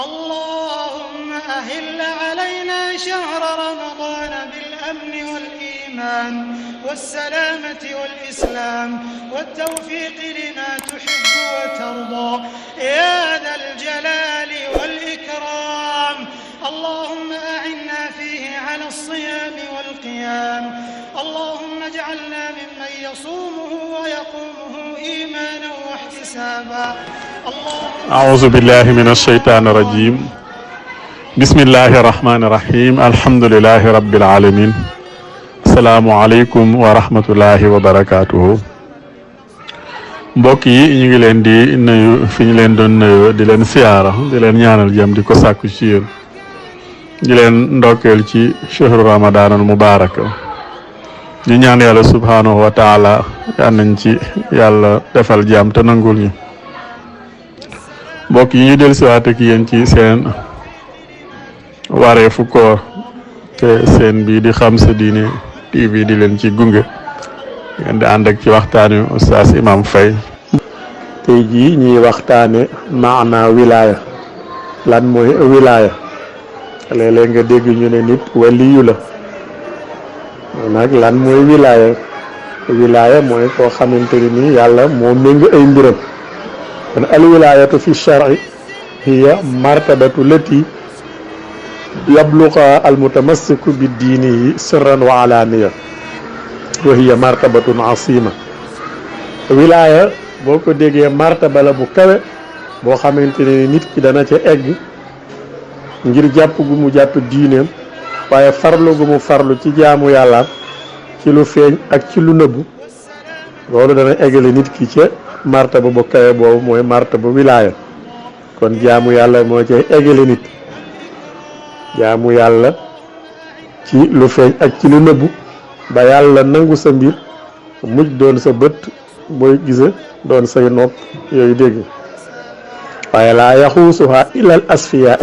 اللهم أهل علينا شهر رمضان بالأمن والإيمان والسلامة والإسلام والتوفيق لما تحب وترضى يا ذا الجلال والإكرام. اللهم أعنا فيه على الصيام والقيام. اللهم اجعلنا ممن يصومه ويقومه إيمانا واحتسابا. أعوذ بالله من الشيطان الرجيم. بسم الله الرحمن الرحيم. الحمد لله رب العالمين. السلام عليكم ورحمة الله وبركاته. mbokk yi ñu ngi leen di nuyu fi ñu leen doon nuyoo di leen siyaara di leen ñaanal jàmm di ko sàkku ci yéen di leen ndokkeel ci shahru ramadan al mubarak di ñaan yàlla subhanahu wa taala yal nañ ci yàlla defal jàmm te nangul ñu. mbokk yi ñu del siwaat ak yéen ci seen wareefu koor te seen bii di Xam Sa Diine TV di leen ci gunge ngeen di ànd ak ci waxtaani Oustaz Imam Faye. tey jii ñuy waxtaane maana wilaaya, lan mooy wilaaya. léeg-léeg nga dégg ñu ne nit waliyu la nag lan mooy wilaaya. wilaaya mooy koo xamante ni yàlla moo méng ay mbiram. kon al wilaayatu fi shar'i hiya martabatu lati yabluqa al mutamassiku bi diinihi sirran wa alaaniya wa hiya martabatun asima. wilaaya boo ko déggee martaba la bu kawe boo xamante ne nit ki dana ca egg ngir jàpp gu mu jàpp diineem waaye farlu gu mu farlu ci jaamu yàlla ci lu feeñ ak ci lu nëbbu loolu dana eggale nit ki ca martaba bu kawe boobu mooy martaba wilaaya. kon jaamu yàlla moo cay eggale nit, jaamu yàlla ci lu feeñ ak ci lu nëbbu ba yàlla nangu sa mbir mujj doon sa bët booy gise doon say nopp yooyu dégg. waaye laa yaxuusuha ilal asfiyaa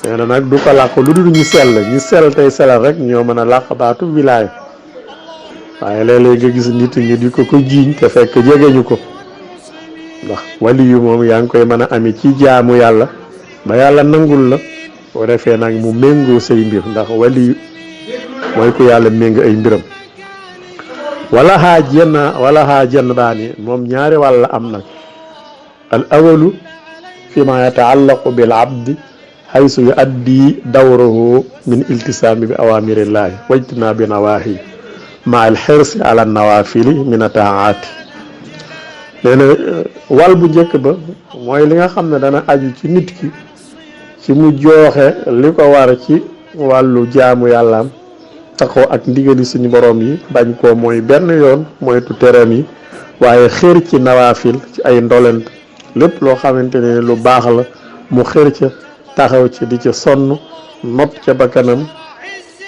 nee na nag du ko làq lu dul ñu sell tey sellal rek ñoo mën a làq baatu wilaaya. waaye léeg-léeg nga gis nit ñi di ko jiiñ te fekk jegeñu ko ndax waliyu moom yaa ngi koy mën a amee ci jaamu yàlla ba yàlla nangul la boo defee nag mu méngoo say mbir ndax waliyu mooy ku yàlla méng ay mbiram. wala xaa jenn baani moom ñaari wàll am nag. al awalu fi ma yataallaqu bil abdi haysu yu addi dawrahu min iltisaami bi awamirillahi wajtina bi nawaahi ma al xirsi ala nawafili min ataati. nee na wàll bu njëkk ba mooy li nga xam ne dana aju ci nit ki ci mu jooxe li ko war ci wàllu jaamu yàllaam taxoo ak ndigali suñu borom yi bañ koo mooy benn yoon moytu tereem yi waaye xër ci nawaafil ci ay ndolent lépp loo xamante ne lu baax la mu xër ca taxaw ci di ca sonn not ca bakkanam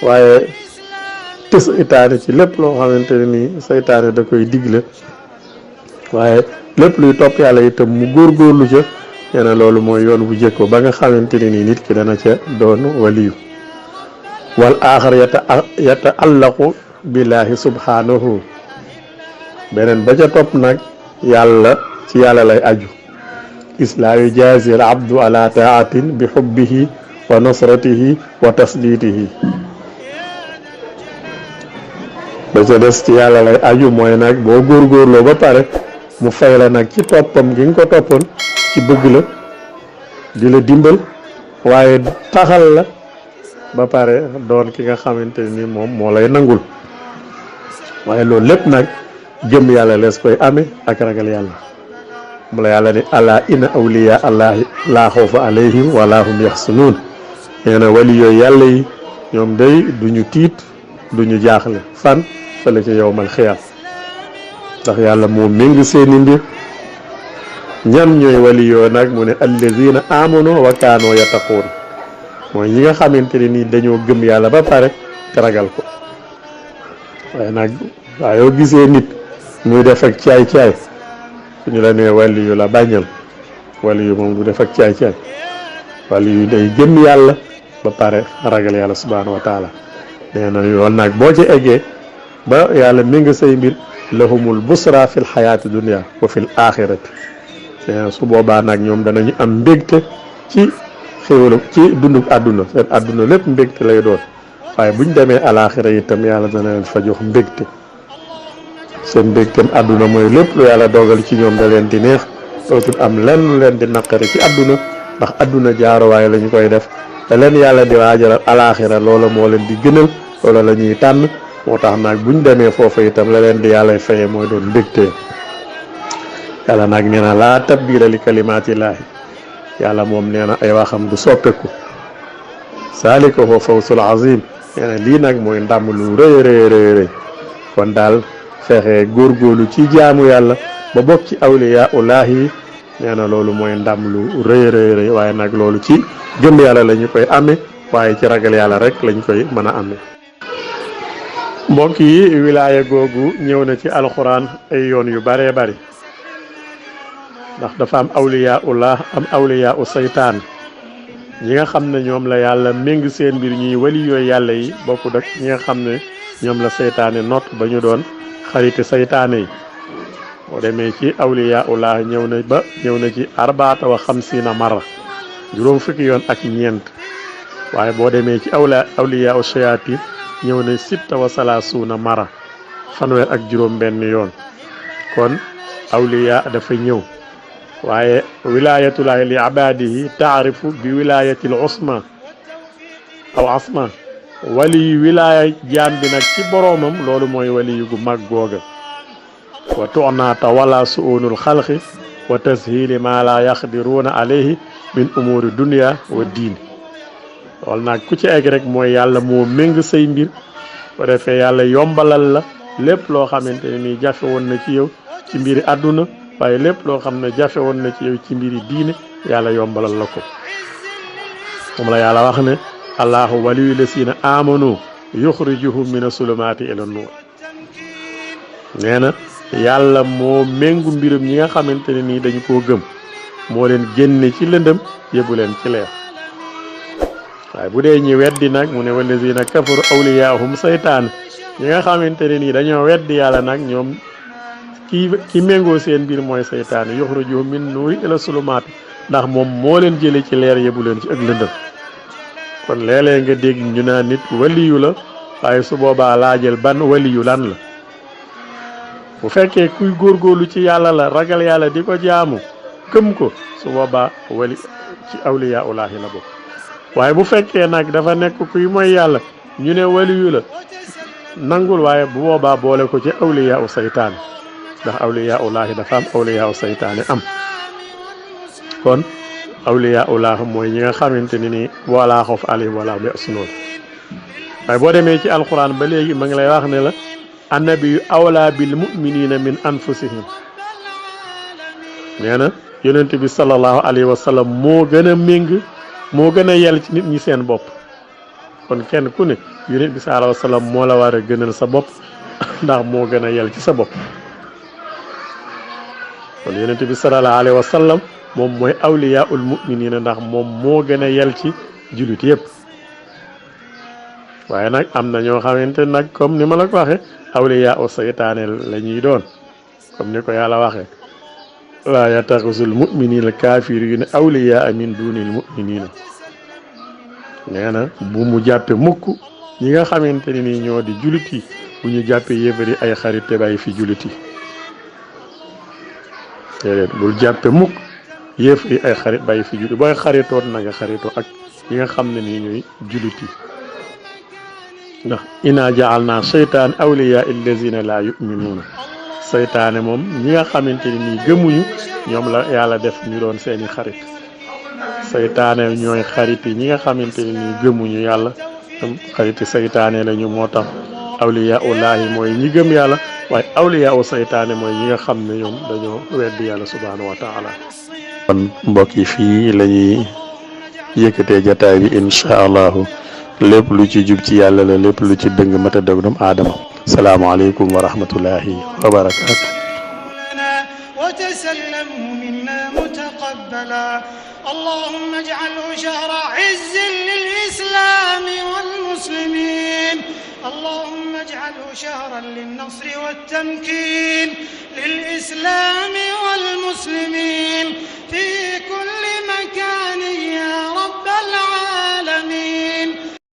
waaye te seytaane ci lépp loo xamante ne nii seytaane da koy digle waaye lépp luy topp yàlla itam mu góorgóorlu ca. nee na loolu mooy yoon bu jëkk ba nga xamante ne nii nit ki dana ca doon waliyu. wal aaxar yataallaqu billaahi subhanahu beneen ba ca topp nag yàlla ci yàlla lay aju. is laa yujaazi al abdu ala taatin bi xubbihi wa nasratihi wa tasdiitihi. ba ca des ci yàlla lay aju mooy nag boo góorgóorloo ba pare mu fay la nag ci toppam gi nga ko toppoon ci bëgg la di la dimbal waaye taxal la ba pare doon ki nga xamante ni moom moo lay nangul. waaye loolu lépp nag gëm yàlla lees koy amee ak ragal yàlla. mu la yàlla ni ala inna awliya allahi laa xawfa alayhim wala hum yaxsunuun. nee na wali yooyu yàlla yi ñoom day duñu tiit duñu jaaxle fan fële ca yowmal xiyaam ndax yàlla moo méng seeni mbir. ñan ñooy wali yoo nag mu ne alladina amanu wa kaanoo yattaquun mooy ñi nga xamante ne nii dañoo gëm yàlla ba pare te ragal ko. waaye nag waa yoo gisee nit muy def ak caay-caay suñu la nee wali yu la bañal. wali yu moom du def ak caay-caay wali yu day gëm yàlla ba pare ragal yàlla subhanahu wa taala. nee na yoon nag boo ci eggee ba yàlla mi nga say mbir lahumul busra fil xayaati dunia wa fil axirati. su boobaa nag ñoom danañu am mbégte ci xéwalu ci dunduk àdduna seen àdduna lépp mbégte lay doon waaye buñ demee alaaxira itam yàlla dana leen fa jox mbégte seen mbégteem àdduna mooy lépp lu yàlla dogal ci ñoom da leen di neex dootul am lenn lu leen di naqari ci àdduna ndax àdduna jaaruwaay la ñu koy def te leen yàlla di waajalal alaaxira loola moo leen di gënal loola la ñuy tànn moo tax nag buñ demee foofu itam la leen di yàlla faye mooy doon mbégte yàlla nag nee na laa tabdila li kalimaatillaahi yàlla moom nee na ay waxam du soppeeku saalika huwa fawsul azim nee na lii nag mooy ndam lu rëy rëy kon daal fexe góorgóorlu ci jaamu yàlla ba bokk ci awliyaa ullaahi nee na loolu mooy ndam lu rëy waaye nag loolu ci gëm yàlla la ñu koy amee waaye ci ragal yàlla rek lañ koy mën a amee. mbokk yi wilaaya googu ñëw na ci alxuraan ay yoon yu baree bari ndax dafa am awliyaa ullah am awliyaa u saytaan ñi nga xam ne ñoom la yàlla méng seen mbir ñuy wali yooyu yàlla yi bokkut ak ñi nga xam ne ñoom la saytaane not ba ñu doon xariti saytaane yi boo demee ci awliyaa ullah ñëw na ci arbaata wa xamsiina mara juróom fukki yoon ak ñeent waaye boo demee ci awliyaa u shayatin ñëw na sitta wa salaasuuna mara fanweer ak juróom benn yoon kon awliyaa dafa ñëw waaye wilaayatullahi li ibaadihi taarifu bi wilaayatil usma aw asma wali wilaaya jaam bi nag ci boroomam loolu mooy wali gu mag googa wa tu'naata wala su'unul xalqi wa tashili ma la yaqdiruuna alayhi min umuri dunya wa diin loolu nag ku ci egg rek mooy yàlla moo méng say mbir ko defee yàlla yombalal la lépp loo xamante ne nii jafe woon na ci yow ci mbiri àdduna waaye lépp loo xam ne jafe woon na ci yow ci mbiri diine yàlla yombalal la ko moom la yàlla wax ne allahu waliyu lasina amanu yuxrijuhum mina sulumaati ila nuur nee na yàlla moo méngu mbirum ñi nga xamante ne nii dañu koo gëm moo leen génne ci lëndëm yóbbu leen ci leer waaye bu dee ñi weddi nag mu ne walazina kafaru awliyaahum saytaan ñi nga xamante ne nii dañoo weddi yàlla nag ñoom ki méngoo seen mbir mooy saytaan yuxrijuhum min nuuri ila sulumaati ndax moom moo leen jële ci leer yóbbu leen ci ak lëndëm kon léeg-léeg nga dégg ñu naan nit waliyu la waaye su boobaa laajal ban waliyu lan la bu fekkee kuy góorgóorlu ci yàlla la ragal yàlla di ko jaamu gëm ko su boobaa wali ci awliyaa ulaahi la bokk waaye bu fekkee nag dafa nekk kuy mooy yàlla ñu ne waliyu la nangul waaye bu boobaa boole ko ci awliyaa u saytaan ndax awliyaa ulaahi dafa am awliyaa u saytaane am kon awliyaa ulaahi mooy ñi nga xamante ni nii wala xawf alayhim wala hum yaxzanuun waaye boo demee ci alquran ba léegi ma ngi lay wax ne la annabiyu awlaa bil muminina min anfusihim nee na yonent bi sallallahu alayhi wa sallam moo gën a méng moo gën a yell ci nit ñi seen bopp kon kenn ku ne yonent bi sallallahu alayhi wa sallam moo la war a gënal sa bopp ndax moo gën a yell ci sa bopp kon yonent bi sallallahu alayhi wa sallam moom mooy awliyaul muminina ndax moom moo gën a yell ci jullit yépp waaye nag am na ñoo xamante nag comme ni ma la ko waxee awliyaa u saytaane la ñuy doon comme ni ko yàlla waxee laa yattaxisul muminina kaafiriina awliyaa min dunil muminina nee na bu mu jàppe mukk ñi nga xamante ni nii ñoo di jullit yi bu ñu jàppe yéefari ay xarit te bàyyi fi jullit yi déedéet bul jàppe mukk yéefari ay xarit bàyyi fi jullit booy xaritoot na nga xaritoo ak ñi nga xam ne nii ñooy jullit yi ndax inaa ja'alnaa seytaan awliyaa illazina laa yu'minuuna seytaane moom ñi nga xamante ni nii gëmuñu ñoom la yàlla def ñu doon seeni xarit seytaane ñooy xarit yi ñi nga xamante ni nii gëmuñu yàlla xariti seytaane la ñu moo tax awliyaa ullaahi mooy ñi gëm yàlla waaye awliyaa u seytaane mooy ñi nga xam ne ñoom dañoo weddi yàlla subhaanahu wa taala kon mbokk yi fii la ñuy yëkkatee jataay bi incha allahu lépp lu ci jub ci yàlla la lépp lu ci dëng mata dëgg doomu aadama salaamaaleykum wa rahmatullahi wa barakaatu وتسلمه منا متقبلا اللهم اجعله شهر عز للإسلام والمسلمين اللهم اجعله شهرا للنصر والتمكين للإسلام والمسلمين فيه